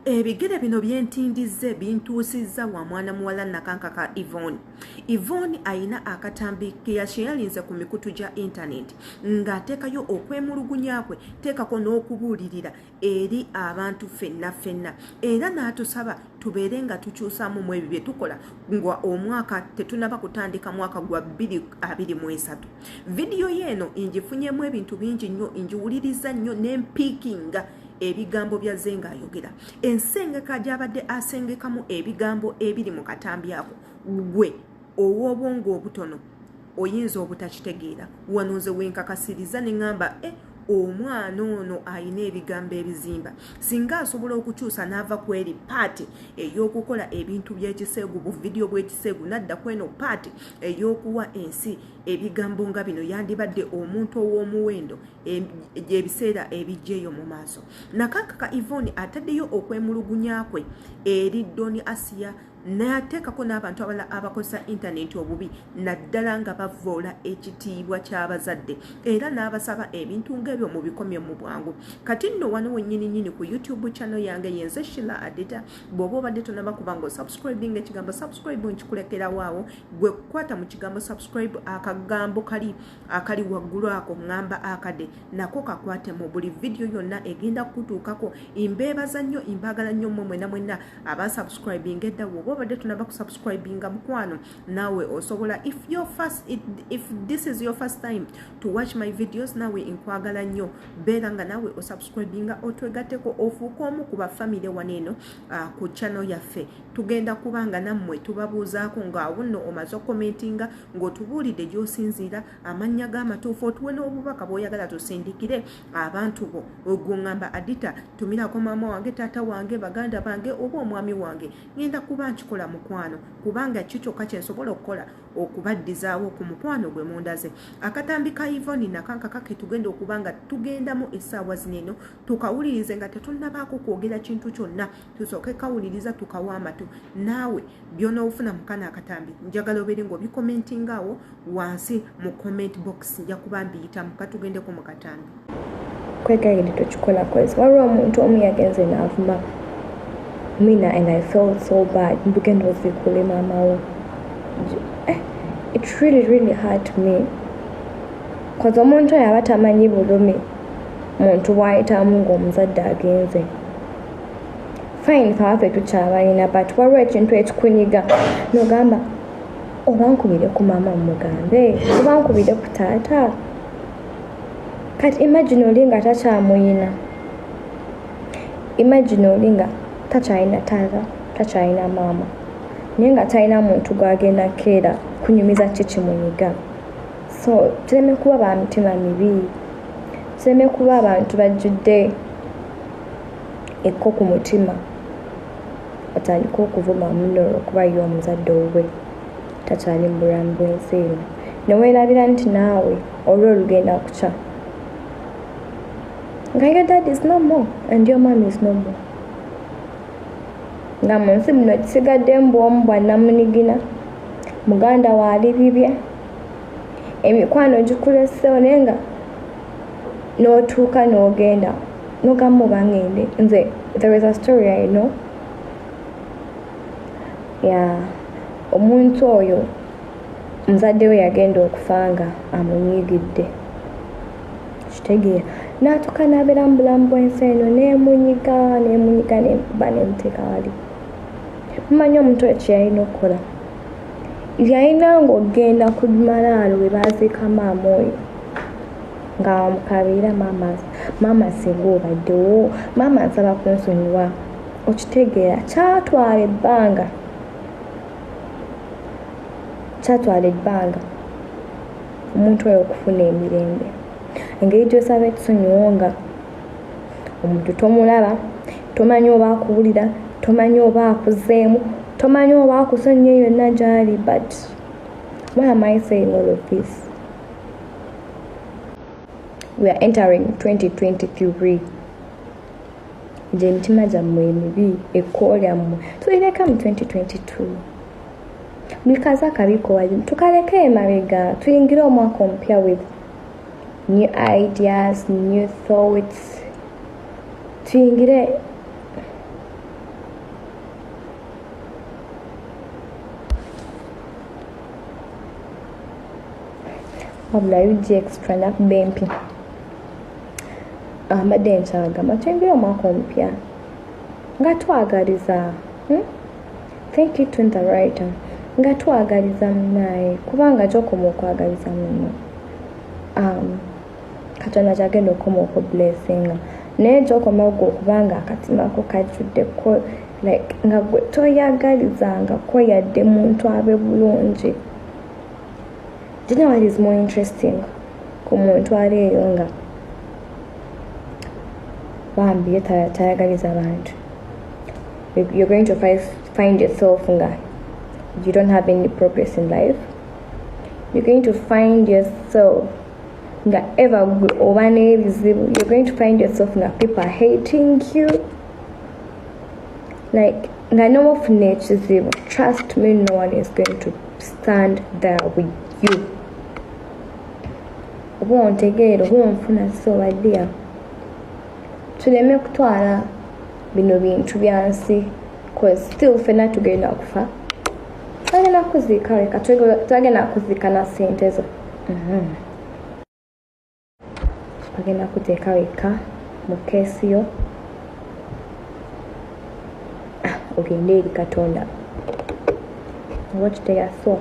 Ebigere bino byentindizze bintuusizza wa mwana muwala Nakankaka Yvonne. Yvonne ayina akatambi ke yasheyalinze ku mikutu gya intaneti ng'ateekayo okwemulugunya kwe, teekako n'okubuulirira eri abantu ffenna ffenna, era n'atusaba tubeere nga tukyusaamu mu ebyo bye tukola nga omwaka tetunaba kutandika mwaka gwa 2023. Vidiyo yeeno ngifunyemu ebintu bingi nnyo, ngiwuliriza nnyo n'empiikinga ebigambo byazze ng'ayogera, ensengeka gy'abadde asengekamu ebigambo ebiri mu katambi ako. Gwe ow'obwongo obutono oyinza obutakitegeera. Wano nze wenkakasiriza ne ŋŋamba, e omwana ono ayina ebigambo ebizimba, singa asobola okukyusa n'ava ku eri part ey'okukola ebintu by'ekiseegu, buvidiyo bw'ekiseegu, n'adda ku eno part ey'okuwa ensi ebigambo nga bino, yandibadde omuntu ow'omuwendo ebiseera ebijja eyo mu maaso. Nakankaka Yvonne ataddeyo okwemulugunya kwe eri Don Asiya, n'ateekako n'abantu abalala abakozesa intaneti obubi, naddala nga bavoola ekitiibwa ky'abazadde, era n'abasaba ebintu ng'ebyo mu bikomye mu bwangu. Kati nno wano wennyini nnyini ku YouTube channel yange, yenze Shila Adita. Bw'oba obadde tonaba kuba nga osubscribing, ekigambo "subscribe" nkikulekerawo awo. Gwe kukwata mu kigambo "subscribe", akagambo kali akali waggulu ako ŋŋamba akade nako kakwate mu buli vidiyo yonna egenda kukutuukako. Mbeebaza nnyo, mbaagala nnyo mmwe mwena mwenna abasubscribinga edda. Bw'oba obadde tonaba kusubscribinga, mukwano, naawe osobola. If this is your first time to watch my videos, naawe nkwagala nnyo, beera nga naawe osubscribinga, otwegatteko, ofuuke omu ku bafamire wano eno ku channel yaffe. Tugenda kubanga nammwe tubabuuzaako ng'awo nno omaze okukomentinga ng'otubuulidde gy'osinziira, amannya g'amatuufu, otuwe n'obubaka bw'oyagala tusindikire abantu bo. Ogwo ŋŋamba, "Adita, tumirako maama wange, taata wange, baganda bange oba omwami wange," ŋŋenda kuba nkikola, mukwano, kubanga ki kyokka kye nsobola okukola okubaddizaawo ku mukwano gwe mundaze. Akatambi ka Yvonne Nakankaka ke tugenda okuba nga tugendamu essaawa zino eno, tukawulirize nga tetunnabaako kwogera kintu kyonna. Tusooke kawuliriza, tukawa amatu. Naawe by'onoofuna mu kano akatambi, njagala obeere ng'obikomentinga awo wansi mu comment box, nja kuba mbiyitamu. Katugendeko mu katambi. Kwegayirira tokikola, 'cause waliwo omuntu omu yagenze n'avuma Mina and I felt so bad. Mbugenda oziikule maama wo. It really really hurt me, 'cause omuntu oyo aba tamanyi bulumi muntu bw'ayitamu ng'omuzadde agenze. Fine, fe abaffe tukyabalina, but waliwo ekintu ekikunyiga nogamba, oba nkubire ku maama mugambe, oba nkubire ku taata. Kati imagine oli nga takyamuyina, imagine oli nga takyalina taata, takyalina maama, naye nga talina muntu gwagenda keera kunyumiza ki kimunyiga. So tuleme kuba ba mitima mibi, tuleme kuba abantu bajjudde ekko ku mutima, otandike okuvuma munno olwokuba ye omuzadde owuwe takyali mu bulamu bw'ensi eno, neweerabira nti naawe olwo olugenda kukya nga your dad is no more and your mom is no more, nga mu nsi muno kisigadde mbwomu bwannamunigina, muganda waali bibye, emikwano gikulesewo, naye nga n'otuuka n'ogenda n'ogamba oba ngende nze. There is a story I know ya omuntu oyo, muzadde we yagenda okufa nga amunyiigidde, kitegeera, n'atuuka n'abeera mu bulamu bw'ensi eno n'emunyiga, n'emunyiga, n'emukuba, n'emuteeka wali. Mumanyi omuntu oyo kye yalina okukola? Yalina ng'ogenda ku malaalo we baaziika maama oyo nga wamukaabirira, "Maama, maama, singa obaddewo, maama, nsaba kunsonyiwa." Okitegeera, kyatwala ebbanga, kyatwala ebbanga omuntu oyo okufuna emirembe. Engeri gy'osaba ekisonyiwo nga omuntu tomulaba, tomanyi oba akuwulira, tomanyi oba akuzeemu, tomanyi oba akusonyiye yonna gy'ali. But why am I saying all of this? We are entering 2023. Gye emitima gyammwe emibi, ekko lyammwe tulireka mu 2022. Buli kazi akabiiko wali tukaleke emabega, tuyingire omwaka omupya with new ideas, new thoughts. Tuyingire Wabula UG Extra nakuba empi. Mbadde nkyagamba tuyingire omwaka omupya nga twagaliza. Thank you to the writer. Nga twagaliza munnaye, kubanga gy'okoma okwagaliza munno, Katonda kyagenda okukoma okublessinga, naye gy'okoma gwe okubanga akatimako kajjuddeko, like nga gwe toyagalizangako yadde muntu abe bulungi. Do you know what is more interesting ku muntu ali eyo nga bambi ye tayagaliza bantu? You're going to find yourself nga you don't have any progress in life. You're going to find yourself nga ever gwe oba n'ebizibu. You're going to find yourself nga people are hating you, like nga nowofuna ekizibu, trust me, no one is going to stand there with you. Oba ontegeera oba onfuna. So badear, tuleme kutwala bino bintu bya nsi, cause still fenna tugenda kufa. Bagenda kuziika weka, tebagenda kuziika na ssente zo. Bagenda kuteeka weka mu case yo. Ogende eri Katonda oba okitegeera. So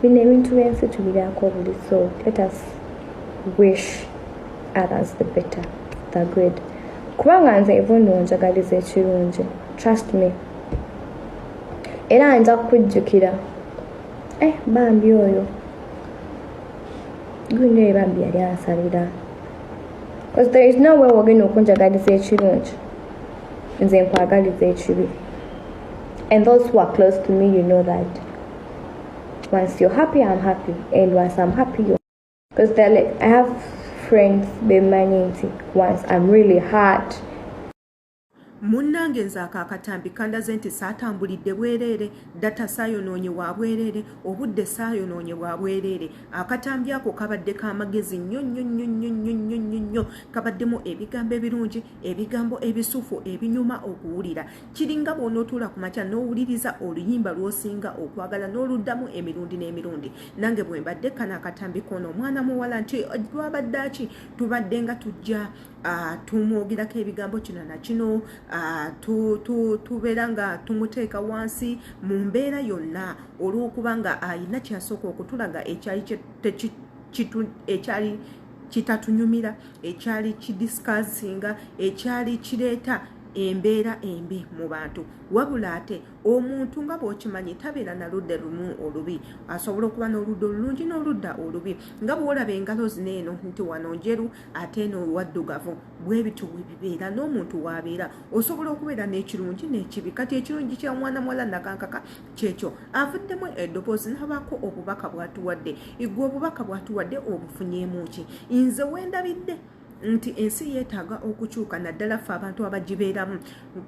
bino ebintu byensi tubiryako buli, so let us wish others the better, the good, kubanga nze Evuno njagaliza ekirungi, trust me, era nja kukujjukira. Bambi oyo gundi oyo bambi yali ansalira, because there is no way wogenda okunjagaliza ekirungi nze nkwagaliza ekibi. And those who are close to me, you know that once you're happy, I'm happy, and once I'm happy, you, because they're like, I have friends bemanyi nti once I'm really hurt. Munnange, nze ako akatambi kandaze nti saatambulidde bwereere, data saayonoonye wa bwereere, obudde saayonoonye bwa bwereere. Akatambi ako kabadde k'amagezi nnyo nnyo nnyo nnyo nnyo nnyo nnyo nnyo. Kabaddemu ebigambo ebirungi, ebigambo ebisufu ebinyuma okuwulira. Kiringa bw'onootuula ku makya n'owuliriza oluyimba lw'osinga okwagala n'oluddamu emirundi n'emirundi. Nange bwe mbadde kano akatambi koono omwana muwala nti twabadde ki, tubadde nga tujja tumwogerako ebigambo kino na kino, tubeera nga tumuteeka wansi mu mbeera yonna olw'okuba nga ayina kyasooka okutulaga ekyali ekyali kitatunyumira, ekyali kidiscussinga, ekyali kireeta embeera embi mu bantu. Wabula ate omuntu nga bw'okimanyi tabeera na ludda lumu olubi, asobola okuba n'oludda olulungi n'oludda olubi, nga bw'olaba engalo zino eno nti wano njeru ate eno waddugavu. Bwe bityo bwe bibeera n'omuntu waabeera, osobola okubeera n'ekirungi n'ekibi. Kati ekirungi kya mwana muwala Nakankaka kyekyo, avuddemu eddoboozi n'abaako obubaka bw'atuwadde. Igwe obubaka bw'atuwadde obufunyeemu ki? Nze wendabidde nti ensi yeetaaga okukyuka, naddala ffe abantu abagibeeramu,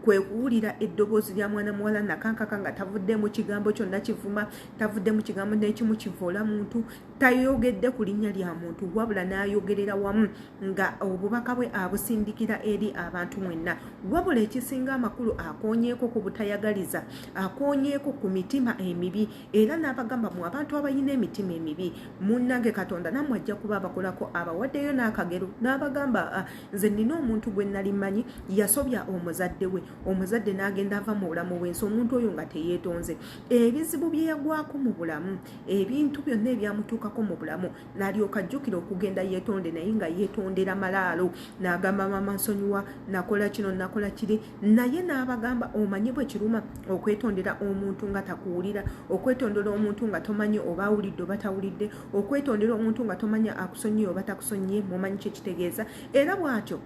kwe kuwulira eddoboozi lya mwana muwala Nakankaka nga tavuddemu kigambo kyonna kivuma, tavuddemu kigambo n'ekimu kivoola muntu, tayogedde ku linnya lya muntu, wabula n'ayogerera wamu nga obubaka bwe abusindikira eri abantu mwenna. Wabula ekisinga amakulu, akoonyeeko ku butayagaliza, akoonyeeko ku mitima emibi, era n'abagamba mu abantu abalina emitima emibi, munnange, Katonda nammwe ajja kuba abakolako. Abawaddeyo n'akagero n'abagamba, nze nina omuntu gwe nali mmanyi yasobya omuzadde we, omuzadde n'agenda ava mu bulamu bw'ensi, omuntu oyo nga teyeetonze. Ebizibu bye yagwako mu bulamu, ebintu byonna ebyamutuukako mu bulamu, n'alyoka ajjukira okugenda yeetonde, naye nga yeetondera malaalo, n'agamba, "Mama, nsonyiwa, nakola kino, nakola kiri." Naye n'abagamba, omanyi bwe kiruma okwetondera omuntu nga takuwulira, okwetondera omuntu nga tomanyi oba awulidde oba tawulidde, okwetondera omuntu nga tomanyi akusonyiye oba takusonyiye? Mumanyi kyekitegeeza. Era bw'atyo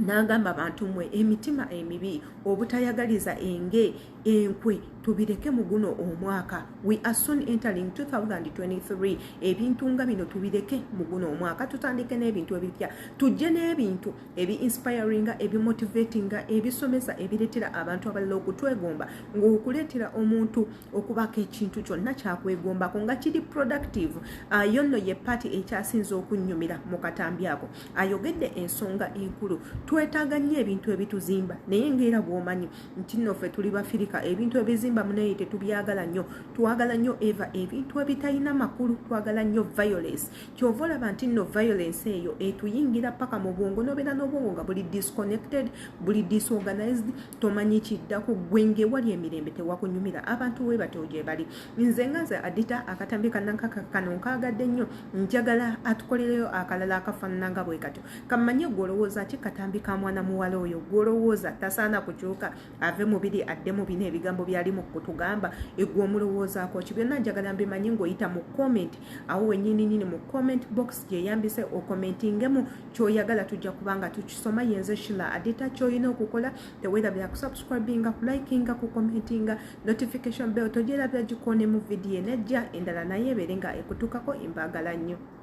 n'agamba, abantu mmwe emitima emibi, obutayagaliza, enge enkwe, tubireke mu guno omwaka. We are soon entering 2023. Ebintu nga bino tubireke mu guno omwaka, tutandike n'ebintu ebipya, tujje n'ebintu ebi inspiringa, ebimotivatinga, ebisomesa, ebireetera abantu abalala okutwegomba, ng'okuleetera omuntu okubaako ekintu kyonna kyakwegombako nga kiri productive. Ayo nno ye part ekyasinze okunnyumira mu katambi ako. Ayogedde ensonga enkulu. Twetaaga nnyo ebintu ebituzimba, naye ngaera bw'omanyi nti nno ffe tuli Bafirika, ebintu ebizimba munaye tetubyagala nnyo. Twagala nnyo eva ebintu ebitalina makulu, twagala nnyo violence. Kyova olaba nti nno violence eyo etuyingira paka mu bwongo, nobeera n'obwongo nga buli disconnected, buli disorganized, tomanyi kiddako. Gwe ng'ewali emirembe tewakunyumira. Abantu we batyo gye bali. Nze nga nze Adita, akatambi kanankaka kano nkaagadde nnyo, njagala atukolereyo akalala akafaanana nga bwe katyo. Kammanye gwe olowooza ki katambi ka mwana muwala oyo? Gwolowooza tasaana kukyuka ave mubiri adde mu bino ebigambo byali mu kutugamba? Egwe omulowoozaako ki? Byonna njagala mbimanyi ng'oyita mu comment awo wennyininyini mu comment box gyeyambise, okommentingemu kyoyagala, tujja kubanga tukisoma. Yenze Shila Adita. Kyoyina okukola, teweerabira kusubscribinga, kulikinga, kucommentinga, notification bell togyerabira, gikoonemu. Vidiyo enejja endala naye ebeere nga ekutuukako. Embaagala nnyo.